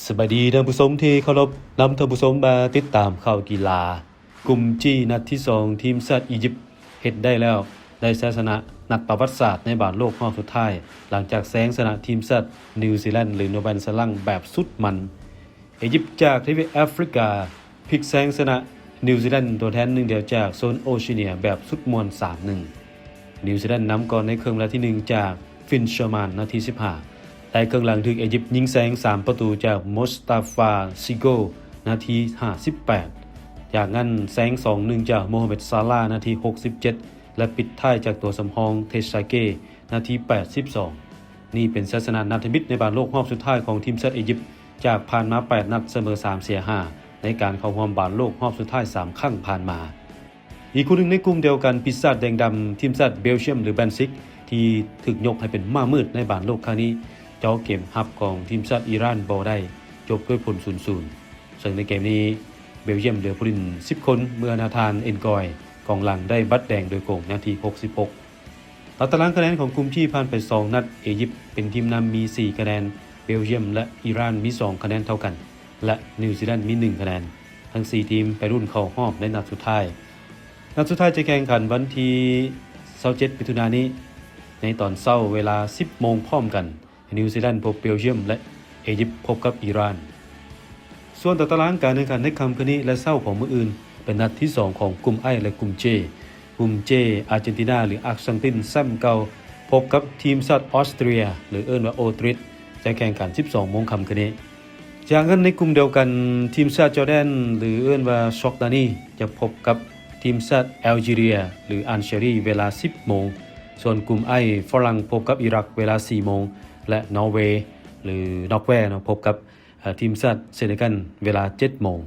ສະບາຍດີທ່ານຜູ້ຊົມທີ່ເຄົາລົບ, ນຳທ່ານຜູ້ຊົມມາຕິດຕາມຂ່າວກິລາ. ກຸ່ມຈີ ນັດທີສອງ ທີມຊາດອີຢິບເຮັດໄດ້ແລ້ວ, ໄດ້ໄຊຊະນະນັດປະຫວັດສາດໃນບານໂລກຮອບສຸດທ້າຍ ຫຼັງຈາກແຊງຊະນະທີມຊາດນິວຊີແລນ ຫຼື ໂນແວນສະລັງ ແບບສຸດມັນ. ອີຢິບຈາກທະວີບແອຟຣິກາ ພລິກແຊງຊະນະນິວຊີແລນ ຕົວແທນໜຶ່ງດຽວຈາກໂຊນໂອເຊເນຍ ແບບສຸດມ່ວນ ສາມໜຶ່ງ. ນິວຊີແລນນຳກ່ອນໃນເຄິ່ງເວລາທີໜຶ່ງຈາກຟິນເຊີມານ ນາທີສິບຫ້າ, ແຕ່ເຄິ່ງຫຼັງຖືກອີຢິບຍິງແຊງສາມປະຕູຈາກມຸສຕາຟາ ຊິໂກ ນາທີຫ້າສິບແປດ, ຈາກນັ້ນແຊງສອງໜຶ່ງຈາກໂມຮາເມັດ ຊາລາ ນາທີຫົກສິບເຈັດ ແລະ ປິດທ້າຍຈາກຕົວສຳຮອງ ເທຊາເກ ນາທີແປດສິບສອງ. ນີ້ເປັນໄຊຊະນະນັດທຳອິດໃນບານໂລກຮອບສຸດທ້າຍຂອງທີມຊາດອີຢິບ ຈາກຜ່ານມາແປດນັດ ສະເໝີສາມ ເສຍຫ້າ ໃນການເຂົ້າຮ່ວມບານໂລກຮອບສຸດທ້າຍສາມຄັ້ງຜ່ານມາ. ອີກຄູ່ໜຶ່ງໃນກຸ່ມດຽວກັນ ປີສາດແດງດຳ ທີມຊາດເບລຈຽມ ຫຼື ແບນຊິກ ທີ່ຖືກຍົກໃຫ້ເປັນມ້າມືດໃນບານໂລກຄັ້ງນີ້ ເຈາະເກມຮັບຂອງທີມຊາດອີຣານບໍ່ໄດ້, ຈົບດ້ວຍຜົນ ສູນສູນ ເຊິ່ງໃນເກມນີ້ເບລຈຽມເຫຼືອຜູ້ຫຼິ້ນສິບຄົນ ເມື່ອນາທານ ເອັນກອຍ ກອງຫຼັງໄດ້ບັດແດງໂດຍໂກງ ນາທີຫົກສິບຫົກ. ຕາຕະລາງຄະແນນຂອງກຸ່ມຈີ ຜ່ານໄປສອງນັດ, ອີຢິບເປັນທີມນຳມີສີ່ຄະແນນ, ເບລຈຽມ ແລະ ອີຣານມີສອງຄະແນນເທົ່າກັນ ແລະ ນິວຊີແລນມີໜຶ່ງຄະແນນ. ທັງສີ່ທີມໄປລຸ້ນເຂົ້າຮອບໃນນັດສຸດທ້າຍ. ນັດສຸດທ້າຍຈະແຂ່ງຂັນວັນທີຊາວເຈັດ ມິຖຸນານີ້ ໃນຕອນເຊົ້າເວລາສິບໂມງພ້ອມກັນ. ນິວຊີແລນພົບເບລຈຽມ ແລະ ອີຢິບພົບກັບອີຣານ. ສ່ວນຕາຕະລາງການແຂ່ງຂັນໃນຄ່ຳຄືນນີ້ ແລະ ເຊົ້າຂອງມື້ອື່ນ ເປັນນັດທີສອງຂອງກຸ່ມໄອ ແລະ ກຸ່ມເຈ. ກຸ່ມເຈ ອາເຈນຕິນາ ຫຼື ອາກສັງຕິນ ແຊ້ມເກົ່າ ພົບກັບທີມຊາດອອສເຕຣເລັຽ ຫຼື ເອີ້ນວ່າໂອຕຣິດ ຈະແຂ່ງຂັນສິບສອງໂມງຄ່ຳຄືນນີ້. ຈາກນັ້ນໃນກຸ່ມດຽວກັນ ທີມຊາດຈໍແດນ ຫຼື ເອີ້ນວ່າຊອກດານີ ຈະພົບກັບທີມຊາດແອລຈີເຣຍ ຫຼື ອານເຈຣີ ເວລາສິບໂມງ. ສ່ວນກຸ່ມໄອ ຝຣັ່ງພົບກັບອີຣັກເວລາສີ່ໂມງ ແລະ ນໍເວ ຫຼື ນໍເວເນາະ ພົບກັບ ເອີ ທີມຊາດເຊເນກັນເວລາເຈັດໂມງ.